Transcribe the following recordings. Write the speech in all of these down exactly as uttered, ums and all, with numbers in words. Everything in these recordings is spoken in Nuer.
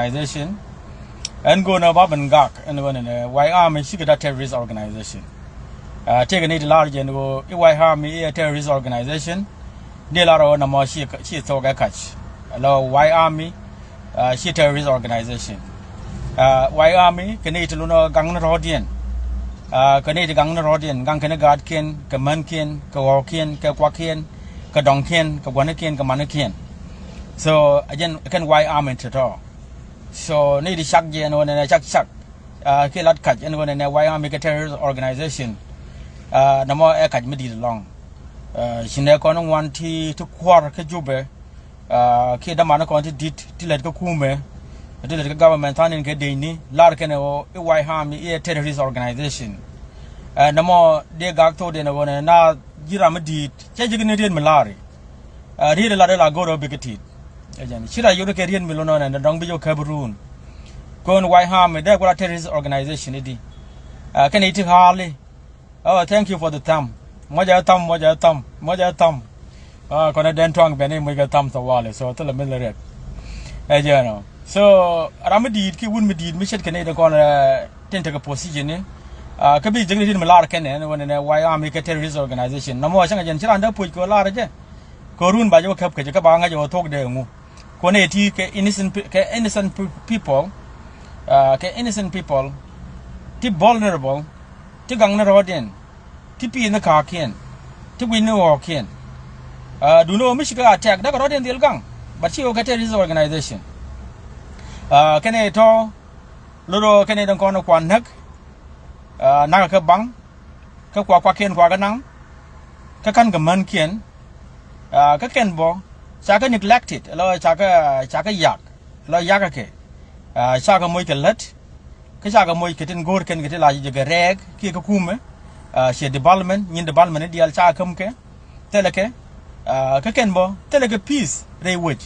organization. Ɛn go̱o̱nɛ ba ben gak ɛn ɣöö nɛnɛ White Army cikɛ da terrorist organization. Tëëkɛ nɛy ti lar jɛ ɛn ɣöö i̱ White Army i̱ ɛ terrorist organization. Ni lar ɣöö nɔmɔ ci thok ɛ kac. Lɔ White Army ci terrorist organization. White Army kɛ nɛy ti lunɔ gaŋ ni rɔɔdiɛn. Kɛ nɛy ti gaŋ ni rɔɔdiɛn, gaŋ kɛn ni gaatkiɛn, kɛ mänkiɛn, kɛ ɣɔɔkiɛn, kɛ kuakiɛn, kɛ dɔŋkiɛn, kɛ gua̱nikiɛn, kɛ manikiɛn. So ɛ jɛn kɛn White Army ti tɔ̱. So nɛy ti cak jɛ ɛn ɣöö nɛnɛ cak cak kiɛ lat kac ɛn ɣöö nɛnɛ White Army kɛ terrorist organization. Nɔmɔ ɛ kac mi di̱i̱t ɛlɔ̱ŋ. Ci nɛ kɔn ŋuan ti ti kuɔr kä Jubɛ. Kiɛ däman kɔn ti di̱t ti lät kä kumɛ, ti lät kä government tha̱a̱ŋ in kɛ dec ni lar kɛn ɛ ɣöö i̱ White Army i̱ ɛ terrorist organization. Nɔmɔ dee gak thokdiɛn ɛ ɣöö nɛ na ji̱ ram mi di̱i̱t cɛ ji̱ kɛ ni riet mi la̱ri. Riet ɛ lat ɛ la go̱r ɛ ɣöö bikɛ ti̱i̱t. Ɛ jɛn ci ra yot kɛ riet mi lo̱n ɣöö nɛ dɔ̱ŋ bi jɛ käp ruun. Kɔn White Army dee ku la terrorist organization i̱di. Kɛn i̱ ti ɣa̱a̱li. Oh, thank you for the thumb. Muɔcɛ thumb, muɔcɛ thumb, muɔcɛ thumb. Kɔnɛ dɛn tuaŋ bɛn i̱ muɔcɛ thumb thawali, so thilɛ mi lɛ riɛk. Ɛ jɛn ɔ. So ram mi di̱i̱t ki wun mi di̱i̱t mi ce̱tkɛ ni dee kɔn tin tekɛ position ni. Kä bi jek ni tin mi lar kɛn ɛn wun ɛn ɛ White Army kɛ terrorist organization. Nɔmɔ cäŋ ɛ jɛn ci ran dee puc kɛ lar jɛ. Kɛ run ba jɛ wä käp kɛ jɛ kä ba ŋa̱c ɛ wä thok dee ŋu. Kɔn ɛ ti kɛ innocent pe-, kɛ innocent pe-, people. Kɛ innocent people ti vulnerable, ti gaŋ ni rɔɔdiɛn, ti pi̱i̱th ni ka̱a̱kiɛn, ti guic ni ɣɔɔkiɛn. Duundɛ ɣöö mi ci kɛ attack dee kɛ rɔɔdiɛn dhil gaŋ, but ci ɣöö kɛ terrorist organization. Kɛn ɛ tɔ̱ lot ɣöö kɛn ɛ dee kɔn kuan näk. Nakä kɛ baŋ, kä kuak kuakiɛn kuakä naŋ, kä ka̱n kɛ mänkiɛn. Kä kɛn bä ca kɛ neglected, lɔ ca kɛ, ca kɛ yak, lɔ yakä kɛ. Ca kɛ moc kɛ lät, kä ca kɛ moc kɛ tin go̱o̱r kɛn kɛ ti la jɛ kɛ rɛɛk kiɛ kɛ kumɛ. Ciɛ development, nyin development ni diaal ca kɛ käm kɛ. Thilɛ kɛ kä kɛn bä thilɛ kɛ peace rɛy wec.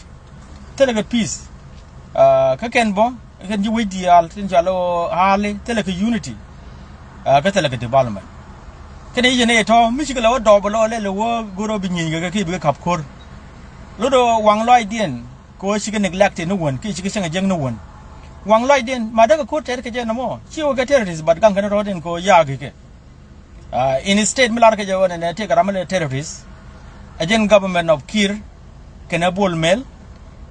Thilɛ kɛ peace kä kɛn bä kɛn ji̱ wec diaal tin cɔal ɣöö ɣa̱a̱li thilɛ kɛ unity. Kä thilɛ kɛ development. Kɛn i̱ yɛn ɛ tɔ̱ mi cikɛ lɛ wä dɔɔp lɔ lɛ lɛ wä go̱r ɣöö bi nyieny kɛ kɛ kiɛ bikɛ ka̱p ko̱r. Lot ɣöö waŋ lɔaacdiɛn kɛ ɣöö cikɛ neglected ni wän kiɛ cikɛ cäŋ ɛ jek ni wän. Waŋ lɔaacdiɛn ma dee kɛ ko̱r tɛt kɛ jɛ nɔmɔ ci wä kɛ terrorist, but gaŋ kɛn rɔɔdiɛn kɛ ɣöö ya̱a̱ kɛ kɛ. In state mi lar kɛ jɛ ɣöö nɛnɛ tëëkɛ ram mi lɛ terrorist. Ɛ jɛn government of Kiir kɛnɛ Bol Mel.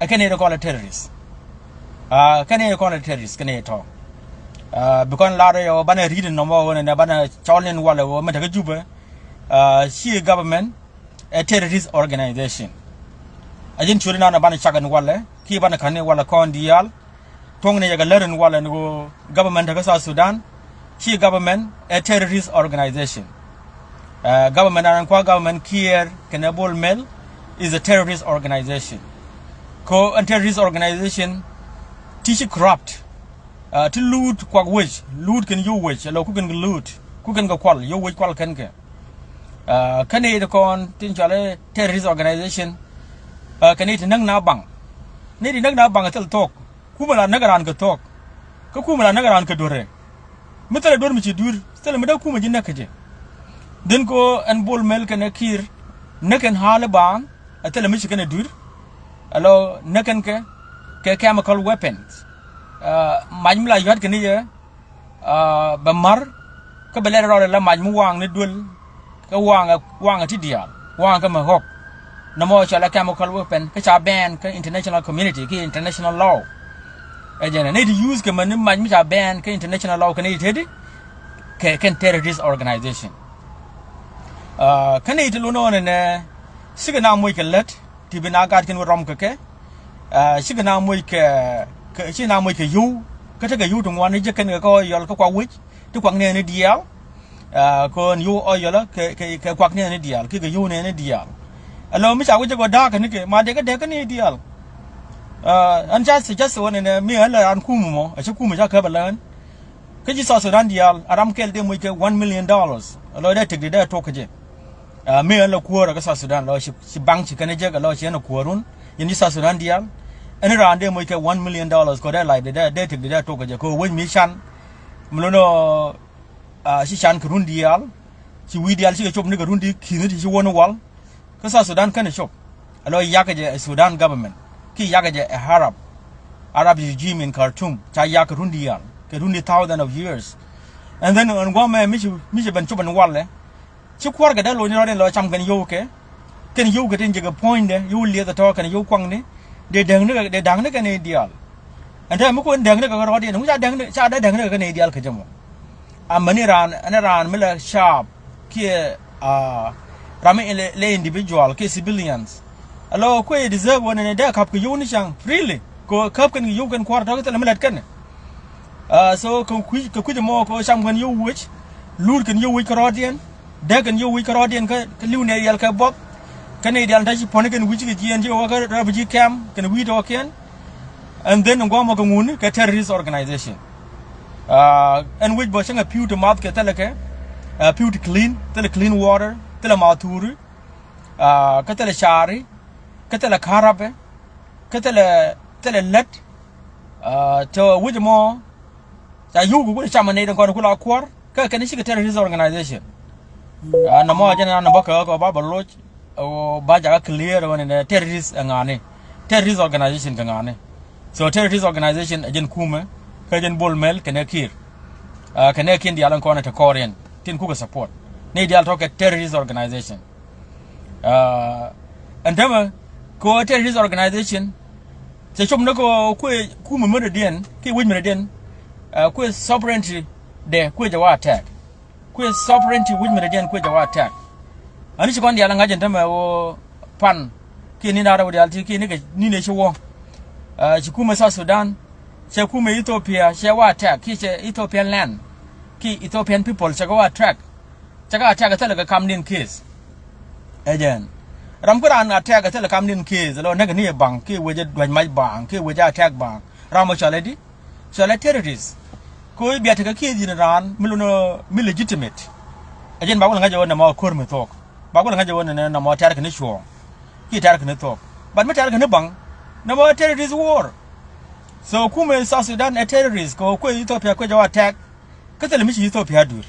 Ɛ kɛn i̱ kɔn lɛ terrorist. Kɛn i̱ kɔn lɛ terrorist kɛn i̱ tɔ̱. Bi kɔn lar yɛ ɣöö banɛ ri̱t in nɔmɔ ɣöö nɛnɛ banɛ cɔl in walɛ ɣöö mɛ tekɛ Jubɛ. Ci government ɛ terrorist organization. Ɛ jɛn ciöt in nanɛ banɛ cak in walɛ kiɛ banɛ ka̱n in walɛ kɔn diaal. Tuɔ̱ŋ ni yɛ kɛ lär in walɛ ni ɣöö government kä South Sudan ci government ɛ terrorist organization. Government an kua government Kiir kɛnɛ Bol Mel is a terrorist organization. Kɛ ɣöö ɛn terrorist organization ti ci corrupt. Ti luut kuak wec, luut kɛn yio̱w wec, lɔ ku kɛn kɛ luut, ku kɛn kɛ kual, yio̱w wec kual kɛn kɛ. Kä ni ti kɔn tin cɔal i̱ terrorist organization. Kɛ ni ti näk na baŋ, ni ti näk na baŋ thil thok. Kumɛ la näk raan kɛ thuɔ̱k. Kä kumɛ la näk raan kɛ duer ɛ. Mi thilɛ duer mi ci duer, thilɛ mi dee kumɛ ji̱ näk kä jɛ. Dhin ko ɛn Bol Mel kɛnɛ Kiir näk kɛn ɣa̱a̱l i̱ baaŋ, ɛ thilɛ mi ci kɛn ɛ duer. Ɛ lɔ näk kɛn kɛ, kɛ chemical weapons. Mac mi la yua̱t kɛn i̱ yɛ bɛ ma̱r, kä bɛ lɛr rɔɔdɛ la mac mi waŋ ni duel. Kä waŋɛ, waŋɛ ti diaal, waŋɛ kä mɛ ɣɔk. Nɔmɔ cɔalɛ chemical weapon, kä ca ban kä international community kiɛ international law. Ɛ jɛn ɛ ni ti use kɛ mɛ ni mac mi ca ban kä international law kɛ ni ti teti kɛ kɛn terrorist organization. Kä ni ti lunɔ nɛ nɛ cikɛ na moc kɛ lät ti bi na gat kɛn wä rɔm kɛ kɛ. Cikɛ na moc kɛ, cikɛ na moc kɛ yio̱w, kä tekɛ yio̱w ti ŋuan ni jek kɛn kɛ kɛ ɣɔyɔl kä kuak wec ti kuak nɛɛni diaal. Kɔn yio̱w ɣɔyɔlä kɛ, kɛ, kɛ kuak nɛɛni diaal kiɛ kɛ yio̱w nɛɛni diaal. Ɛ lɔ mi ca wä jɛ gɔ da̱a̱k kɛ ni kɛ ma dee kɛ dee kɛ ni diaal. Ɛn ca suggest wä nɛnɛ mi ɣän la ran kumɛ mɔ, a cä kumɛ ca käp a lään. Kä ji̱ South Sudan diaal a ram kɛl dee moc kɛ one million dollars. Ɛ lɔ dee tëk di dee tok kä jɛ. Mi ɣän la kuäärä kä South Sudan lɔ ci, ci baŋ ci kɛn jek ɛ lɔ ci ɣän a kuäärun. Yɛn ji̱ South Sudan diaal. Ɛn raan dee moc kɛ one million dollars kɔ dee lac di dee, dee tëk di dee tok kä jɛ kɛ wec mi can. Mi lon ɔ ci can kɛ run diaal. Ci wi̱i̱ diaal cikɛ cop ni kɛ run di ki̱ni ti ci wä ni wal. Kä South Sudan kɛn cop. Ɛ lɔ yakɛ jɛ ɛ Sudan government kiɛ yakɛ jɛ ɛ Arab. Arab regime in Khartoum ca yak kɛ run diaal, kɛ run di thousand of years. And then ɛn guɔmɛ mi ci, mi ci ben cop ɛn walɛ, ci kuäär kɛ dee lo̱ny rɔɔdiɛn lɔ cam kɛn yio̱w kɛ, kɛn yio̱w kɛ tin jɛ kɛ puɔ̱nydɛ, yio̱w lieth ɛ tɔ̱ kɛn yio̱w kuaŋni, dee däŋni kɛ, dee da̱ŋni kɛ nɛy diaal. Ɛn täämɛ mi kuɛn däŋni kɛ rɔɔdiɛn, ŋu ca däŋni, ca dee däŋni kɛ nɛy diaal kɛ jɛ mɔ. Amäni raan, ɛn raan mi la caap kiɛ, ah, ram mi lɛ, lɛ individual kiɛ civilians. Alo kuɛ deserve wä nɛnɛ dee käp kɛ yio̱w ni ca̱ŋ freely. Kɛ käp kɛn kɛ yio̱w kɛn kua̱r tɔ̱ kɛ thilɛ mi lät kɛn. Ah, so kɛ kui̱, kɛ kui̱c ɛmɔ kɛ cam kɛn yio̱w wec, luut kɛn yio̱w wec kärɔɔdiɛn, dee kɛn yio̱w wec kärɔɔdiɛn kä, kä li̱w nɛy riɛl kɛ buɔth, kä nɛy diaal ta̱ ci puɔ̱ni kɛn wi̱c kɛ jiɛɛn ci kɛ wä kä refugee camp kɛn wi̱i̱ tɔ̱kiɛn. And then guɔmɔ kɛ ŋuni kɛ terrorist organization. Ah, ɛn wec bä cäŋɛ pi̱w ti math kɛ thilɛ kɛ, ah, pi̱w ti clean, thilɛ clean water, thilɛ mathuri, ah, kä thilɛ caari, kä thilɛ karabɛ, kä thilɛ, thilɛ lät. Ah, tɛ wec mɔ ca yio̱w kɛ kulɛ cam ɛ nɛy den kɔn kula kuäär. Kä kɛn cikɛ terrorist organization. Ah, nɔmɔ jɛn an bä kɛ kɛ ba bä loc, ɛ, ba jakä clear ɣän nɛ terrorist ɛ ŋa̱ni. Terrorist organization kɛ ŋa̱ni. So terrorist organization ɛ jɛn kumɛ, kä jɛn Bol Mel kɛnɛ Kiir. Ah, kɛnɛ kiɛn diaal ɛn kɔn ɛ te kɔɔriɛn tin kukɛ support. Ni diaal tɔ̱ kɛ terrorist organization. Ah, ɛn tämɛ kɛ ɣöö terrorist organization cɛ cop ni kɛ ɣöö kuëë kumɛ mändiɛn kiɛ wec mändiɛn, ah, kuëë sovereignty dɛ kuëë jɛ wä attack. Kuëë sovereignty wec mändiɛn kuëë jɛ wä attack. Ani ci kɔn diaal ɛ ŋa̱c ɛn tämɛ ɣöö pan kiɛ ni̱n da̱rä wä diaal ti kiɛ nikɛ ni̱n ëë ci wä. Ah, ci kumɛ South Sudan, cɛ kumɛ Ethiopia cɛ wä attack kiɛ cɛ Ethiopian land kiɛ Ethiopian people cɛ kɛ wä attack. Cɛ kɛ attack ɛ thilɛ kɛ kamdiɛn case. Ɛ jɛn ram kä raan attack ɛ thilɛ kamdiɛn case lɔ näk ni ɛ baŋ kiɛ wecɛ duäc mac baŋ kiɛ wecɛ attack baŋ. Ram ɔ cɔalɛ di, cɔalɛ terrorist. Kɛ ɣöö i̱ bia tekɛ case in raan mi lun mi legitimate. Ɛ jɛn ba kulɛ ŋa̱c ɛ ɣöö nɛmɔ ko̱r mi thuɔ̱k, ba kulɛ ŋa̱c ɛ ɣöö nɛnɛ nɛmɔ tɛ̈r kɛ ni cuɔ̱ɔ̱ŋ kiɛ tɛ̈r kɛ ni thuɔ̱k. But mi tɛ̈r kɛ ni baŋ, nɛmɔ terrorist war. So kumɛ South Sudan ɛ terrorist kɛ ɣöö kuɛ Ethiopia kuɛ jɛ wä attack. Kä thilɛ mi ci Ethiopia dui̱r.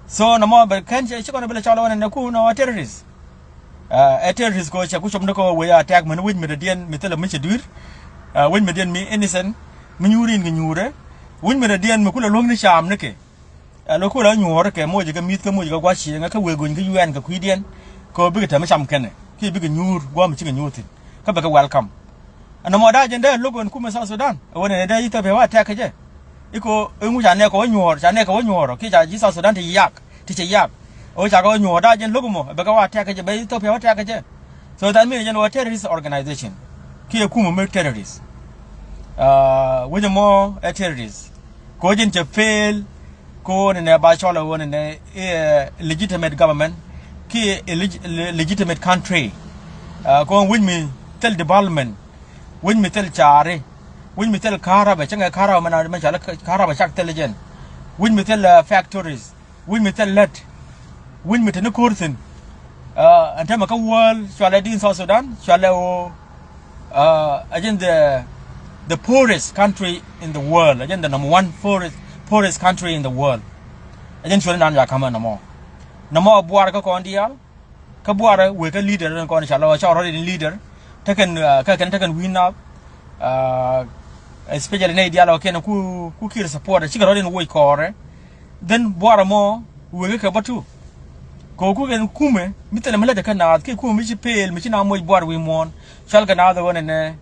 So nɔmɔ bɛ kɛn cɛ ci kɔn bi lɛ cɔl ɣän ɛn ɛ ku nɔ terrorist. Ah, ɛ terrorist kɛ cɛ ku cop ni kɛ wec attack mɛn wec mi dɔ̱diɛn mi thilɛ mi cɛ dui̱r. Ah, wec mi diɛn mi innocent mi nyuur in kɛ nyuurɛ. Wec mi dɔ̱diɛn mi kulɛ luäk ni cam ni kɛ. Ɛ lo kulɛ nyuɔ̱ɔ̱r kɛ moc kɛ mi̱th kɛ moc kɛ gua̱c cieŋ kɛ wëë gony kɛ U N kɛ kui̱diɛn. Kɛ bikɛ tɛm cam kɛnɛ kiɛ bikɛ nyuur gua̱a̱m cikɛ nyuur thi̱n. Kä bɛ kɛ welcome. Ɛn nɔmɔ da̱a̱ jɛn dee lo̱k ɛn kumɛ South Sudan ɛ ɣöö nɛnɛ dee Ethiopia wä attack kɛ jɛ. I̱ ko i̱ ŋu ca nɛɛk kɛ wä nyuɔ̱ɔ̱r, ca nɛɛk kɛ wä nyuɔ̱ɔ̱r ɔ kiɛ ca ji̱ South Sudan ti yak, ti cɛ yak. Ɛ ɣöö ca kɛ wä nyuɔ̱ɔ̱r da̱a̱ jɛn lo̱k ɛmɔ ɛ bɛ kɛ wä attack kɛ jɛ bɛ Ethiopia wä attack kɛ jɛ. So that mean jɛn ɣöö terrorist organization kiɛ kumɛ mi terrorist. Ah, wec ɛmɔ ɛ terrorist. Kɛ ɣöö jɛn cɛ fail. Kɛ ɣöö nɛnɛ ba cɔl ɛ ɣöö nɛnɛ, eh, legitimate government kiɛ leg-, le-, legitimate country. Ah, kɛ ɣöö wec mi thil development, wec mi thil caari, wec mi thil ka̱rabɛ, cäŋɛ ka̱rabɛ mɛn a mɛn cɔal i̱ ka̱rabɛ cak thil jɛn. Wec mi thil, eh, factories, wec mi thil lät, wec mi te ni ko̱r thi̱n. Ah, ɛn täämɛ kä world cɔalɛ di in South Sudan cɔalɛ ɣöö, ah, ɛ jɛn the, the poorest country in the world, ɛ jɛn the number one poorest, poorest country in the world. Ɛ jɛn cuɔ̱l in dan ca ka̱m ɛ nɔmɔ. Nɔmɔ buar kä kɔn diaal. Kä buarɛ wëë kä leader in kɔn ca lɔ ca rɔ̱diɛn leader. Tekɛn, ah, kä kɛn tekɛn wi̱i̱ nath. Ah, especially nɛy diaal ɔ kiɛn ku, ku Kiir support cikɛ rɔ̱diɛn woc kɔɔrɛ. Then buarɛ mɔ wëë kä kɛ bä tu. Kɛ ku kɛn kumɛ mi thilɛ mi lätdɛ kä naath kiɛ kumɛ mi ci pel mi ci na moc buar wi̱i̱ muɔ̱ɔ̱n. Cɔal kɛ naath ɛ ɣöö nɛnɛ,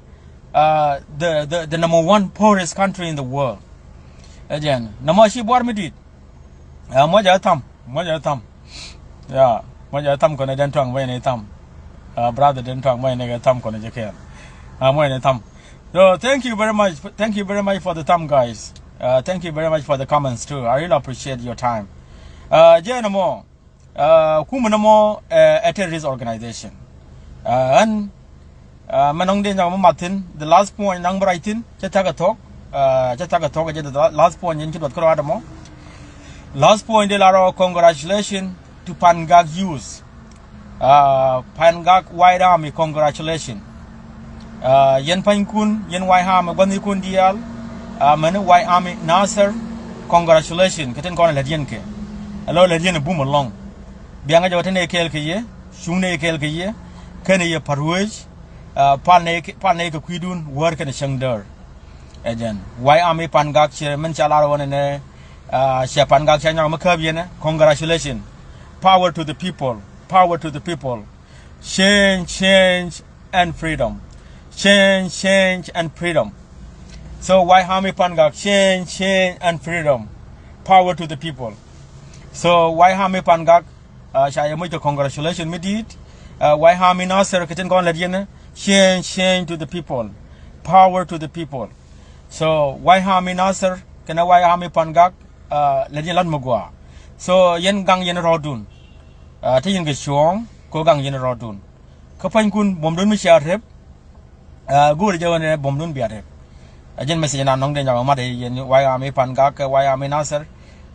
ah, the, the, the number one poorest country in the world. Ɛ jɛn nɔmɔ ci buar mi di̱i̱t. Ah, muɔcɛ tham, muɔcɛ tham. Ya, muɔcɛ tham kɔnɛ jɛn tuaŋ muɔcɛ ni tham. Ah, brother den tuaŋ muɔcɛ ni kɛ tham kɔnɛ jɛ kɛɛl. Ah, muɔcɛ ni tham. So thank you very much. Thank you very much for the time, guys. Uh, thank you very much for the comments too. I really appreciate your time. Uh, jɛ nɔmɔ, uh, kumɛ nɔmɔ, uh, a terrorist organization. Uh, and Ah, mɛ nɔŋ dee nyɔk mi mat thi̱n, the last point naŋ bi ruac thi̱n cä thak ɛ thuɔ̱k. Ah, cä thak ɛ thuɔ̱k ɛ jɛ the last point yɛn ci duɔth kärɔa dämɔ. Last point dee la rɔ congratulation to Pangak youth. Ah, Pangak White Army, congratulation. Ah, yɛn panykun, yɛn White Army gua̱thnikun diaal. Ah, mɛni White Army Nasser, congratulation kɛ tin kɔn ɛ lät yɛn kɛ. Ɛ lɔ lät yɛn ɛ bum ɛlɔ̱ŋ. Biaŋä jɛ wä te nɛy kɛɛl kɛ yɛ, cuŋ nɛy kɛɛl kɛ yɛ, kɛnɛ yɛ pa̱r wec. Ah, pal nɛy kɛ, pal nɛy kɛ kui̱dun wäär kɛnɛ cäŋ däär. Ɛ jɛn White Army Pangak cɛ min ca lar wä nɛnɛ, ah, cɛ Pangak cɛ nyɔk mi käp yɛn ɛ. Congratulations. Power to the people. Power to the people. Change, change and freedom. Change, change and freedom. So White Army Pangak, change, change and freedom. Power to the people. So White Army Pangak, ah, ca yɛ moc kɛ congratulations mi di̱i̱t. Ah, White Army Nasir, kɛ tin kɔn lät yɛn ɛ, change, change to the people. Power to the people. So White Army Nasir kɛnɛ White Army Pangak, ah, lät yɛn lat mi gɔaa. So yɛn gaŋ yɛn rɔɔdun. Ah, te yɛn kɛ cuɔ̱ɔ̱ŋ kɛ gaŋ yɛn rɔɔdun. Kä pua̱nykun buɔ̱mdun mi cia rep, ah, go̱o̱ri jɛ ɣän ɛ buɔ̱mdun bia rep. A jɛn message na nɔŋ dee nyɔk mat yɛn White Army Pangak kɛ White Army Nasir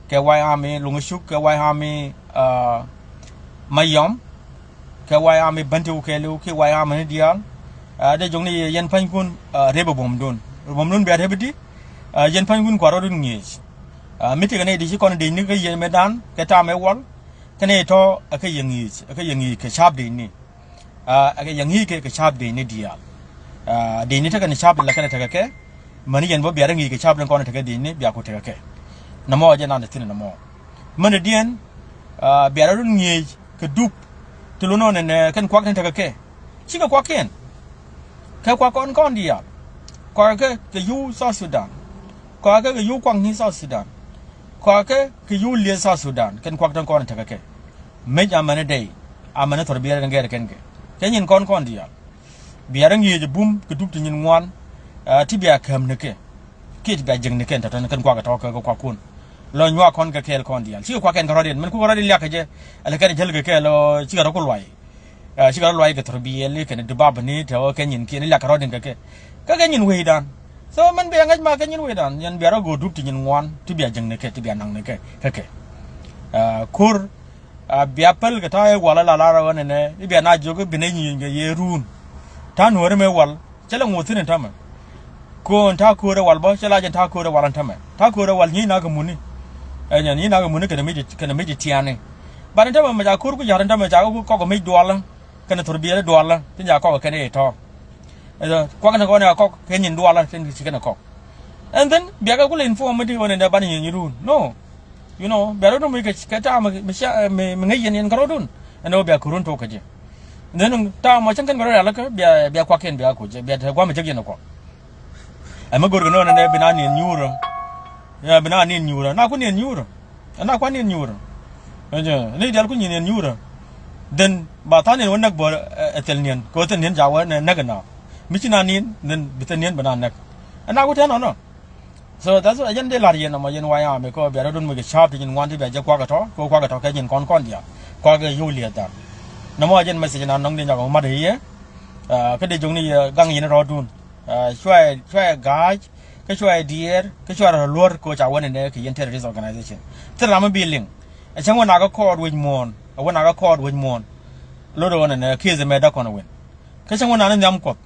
kɛ White Army Luŋ Cuk kɛ White Army, ah, Mayɔm kɛ White Army Bentiu kɛɛliw ki White Army ni diaal. Ah, dee jɔkni yɛ yɛn pua̱nykun, ah, rep ɛ buɔ̱mdun. Buɔ̱mdun bia rep i̱di, ah, yɛn pua̱nykun kua rɔɔdun ŋi̱eec. Ah, mi tekɛ nɛy ti ci kɔn dec ni kä yɛn mëëdan kɛ ta̱a̱ mëë wal. Kä nɛy tɔ̱ ɛ kɛ yɛ ŋi̱i̱c, ɛ kɛ yɛ ŋi̱i̱c kɛ ca̱a̱p dec ni. Ah, ɛ kɛ yɛ ŋi̱i̱c kɛ, kɛ ca̱a̱p dec ni diaal. Ah, dec ni tekɛ ni ca̱a̱p la kɛn tekɛ kɛ. Mäni yɛn bä bia rɔ ŋi̱i̱c kɛ ca̱a̱p ni kɔn tekɛ dec ni bia ku tekɛ kɛ. Nɔmɔ jɛ nan ti thi̱n nɔmɔ. Mäni diɛn, ah, bia rɔ run ŋi̱i̱c kɛ dup ti lun ɔ nɛnɛ kɛn kuak ni tekɛ kɛ. Cikɛ kuak kɛn. Kɛ kuak kɔn kɔn diaal. Kuak kɛ kɛ yio̱w South Sudan. Kuak kɛ kɛ yio̱w kuak ni South Sudan. Kuak kɛ kɛ yio̱w lieth South Sudan kɛn kuak tin kɔn tekɛ kɛ. Mec amäni dɛy, amäni thɔr biɛl kɛn gɛr kɛn kɛ. Kɛ nyin kɔn kɔn diaal. Bia rɔ ŋi̱eec bum kɛ dup ti nyin ŋuan, ah, ti bia käm ni kɛ. Kiɛ ti bia jiäk ni kɛn tɔ̱tɔ̱ ni kɛn kuak tɔ̱ kɛ, kɛ kuak kun. Lɔ nyuak kɔn kɛ kɛɛl kɔn diaal. Cikɛ kuak kɛn kɛ rɔ̱diɛn, min kukɛ rɔ̱diɛn liak kɛ jɛ, ala kɛn jäl kɛ kɛɛl ɔ, cikɛ rɔ ku luay. Ah, cikɛ rɔ luay kɛ thɔr biɛl kɛn dubab ni te ɔ kɛ nyin kiɛn liak kɛ rɔ̱diɛn kɛ kɛ. Kä kɛ nyin wecdan. So min bia ŋäc ma kɛ nyin wecdan, yɛn bia rɔ go̱o̱r dup ti nyin ŋuan, ti bia jiäk ni kɛ, ti bia naŋ ni kɛ, kɛ kɛ. Ah, ko̱r, ah, bia päl kɛ ta̱a̱ i̱ wal ala lar ɣän ɛnɛ, i̱ bia na jiök i̱ bi nɛ nyieny kɛ yɛ ruun. Ta̱a̱ nuɔ̱ɔ̱ri mëë wal, cä lɛ ŋo̱o̱th thi̱n ɛn tämɛ. Ko̱n ta̱a̱ ko̱o̱rɛ wal bä, cä la jɛn ta̱a̱ ko̱o̱rɛ wal ɛn tämɛ. Ta̱a̱ ko̱o̱rɛ wal nyieny na kɛ muni. Ɛ nyɛn nyieny na kɛ muni kɛnɛ mi̱c, kɛnɛ mi̱c tiani. Bat ɛn tämɛ mɛ ca ko̱o̱r ku ja̱r ɛn tämɛ ca kɔk kɛ mi̱c dualä. Kɛnɛ thor biɛl dualä tin ca kɔk kɛn i̱ tɔ̱. Ɛ kuak ni kɔn ɛ kɔk kɛ nyin dualä tin ci kɛn ɛ kɔk. And then bia kɛ kulɛ inform mi ti ɣän ɛn dee ban nyieny ruun. No. You know, bia rɔ̱dun mi kɛ, kɛ ta̱a̱ mi, mi cia, mi, mi ŋäc yɛn, yɛn kärɔ̱dun. Ɛn ɣöö bia kärun tok kä jɛ. Then ta̱a̱ mɔ cäŋ kɛn kärɔ̱ rial kä bia, bia kuak kɛn bia kuc, bia te gua̱a̱m mi cäk yɛn ɛ kuak. Ɛmɛ go̱rkɛ nɔɔnɛ nɛ bi na niɛn nyuurä. Ya, bi na niɛn nyuurä. Na ku niɛn nyuurä. Ɛn na kua niɛn nyuurä. Ɛn jɛ, ni dial ku nyin niɛn nyuurä. Then ba tha̱a̱ŋ niɛn wä näk bä, ɛ, ɛ thil niɛn. Kɛ wä thil niɛn ca wä nɛ näk ɛ na. Mi ci na niɛn, then bi thil niɛn bi na näk. Ɛn na ku tɛn ɔnɔ. So that's why yɛn dee la̱r yɛn nɔmɔ yɛn White Army kɛ bia rɔ̱dun mi kɛ ca̱a̱p ti nyin ŋuan ti bia jɛ kuak ɛ tɔ̱, kɛ kuak ɛ tɔ̱ kɛ nyin kɔn kɔn diaal. Kuak ɛ yio̱w liɛth dan. Nɔmɔ yɛn message na nɔŋ di nyɔk mat i̱ yɛ. Ah, kä dee jɔkni yɛ gaŋ yɛn rɔ̱dun. Ah, cuayɛ, cuayɛ ga̱a̱c, kä cuayɛ diɛɛr, kä cuayɛ rɔ luɔ̱r kɛ ca wä nɛnɛ kɛ yɛn terrorist organization. Thil ram mi bi liŋ. Ɛ cäŋ wä nak kä kɔɔt wec muɔ̱ɔ̱n, ɛ wä nak kä kɔɔt wec muɔ̱ɔ̱n. Lot ɛ wä nɛnɛ kieth ɛmɛ däk kɔn ɛ win. Kä cäŋ wä nak ni nhiam Kuɔth.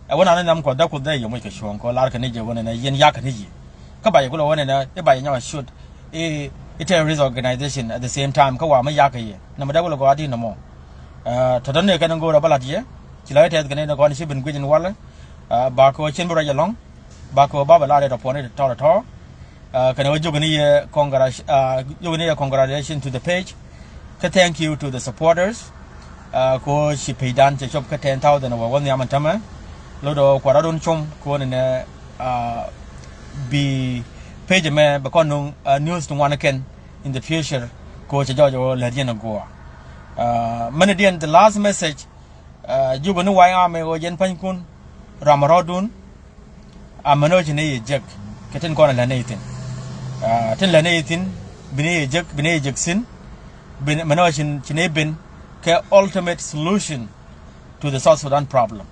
Ɛ wä na ni nhiam Kuɔth dee Kuoth dee yɛ moc kɛ cuɔ̱ɔ̱ŋ kɛ lar kɛ ni jɛ wä nɛnɛ yɛn yak kɛ ni yiëë. Kä ba yɛ kulɛ wä nɛnɛ i̱ ba yɛ nyɔk a ciöt i̱, i̱ terrorist organization at the same time kä wa mi yak kɛ yɛ. Nɛmɛ dee kulɛ gɔaa di nɔmɔ. Ɛ, tɔ̱tɔ̱ ni kɛn go̱o̱r ɛ bä la̱t yɛ. Ci la i̱ tɛth kɛ ni ni kɔn ci ben guic in walɛ. Ɛ, ba kɛ wä cien bi ruac ɛlɔ̱ŋ. Ba kɛ wä ba bɛ lar yɛ tɔ puɔ̱ni tɔ̱ tɔ̱. Ah, kɛnɛ wä jokni yɛ congrat-, ah, jokni yɛ congratulation to the page. Kä thank you to the supporters. Ah, ko ci page dan cɛ cop kä ten thousand wä wä nhiam ɛn tämɛ. Lot ɔ kuarä run com ko nɛnɛ, ah, bi page mɛ bɛ kɔn nuŋ, ah, news ti ŋuan kɛn in the future ko cɛ jɔɔc wä lät yɛn a guɔ. Ah, mɛn diɛn the last message, ah, jokni White Army wä jɛn pa̱nykun ram rɔɔdun. Amäni ɣöö ci nɛy yɛ jek kɛ tin kɔn ɛ lät nɛy thi̱n. Ah, tin lät nɛy thi̱n, bi nɛy yɛ jek, bi nɛy yɛ jek thi̱n. Bi, amäni ɣöö ci, ci nɛy ben kɛ ultimate solution to the South Sudan problem.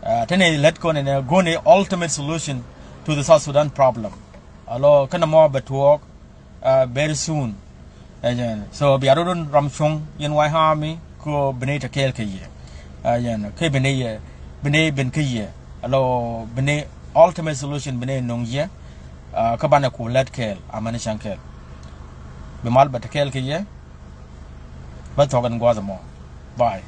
Ah, tin nɛy lät kɔn ɛn ɛ go̱o̱r nɛy ultimate solution to the South Sudan problem. Alɔ kɛn ɛmɔ bɛ tuɔɔk, ah, very soon. Ɛ jɛn. So bia rɔ̱dun ram cuɔ̱ŋ yɛn White Army ko bi nɛy te kɛɛl kɛ yɛ. Ɛ jɛn. Kɛ bi nɛy yɛ, bi nɛy ben kä yɛ. Alɔ bi nɛy ultimate solution bi nɛy no̱ŋ yɛ. Ah, kä banɛ ku lät kɛɛl amäni cäŋ kɛɛl. Bi mal bɛ te kɛɛl kɛ yɛ. Bä thuɔ̱k ɛn gua̱a̱th ɛmɔ. Bye.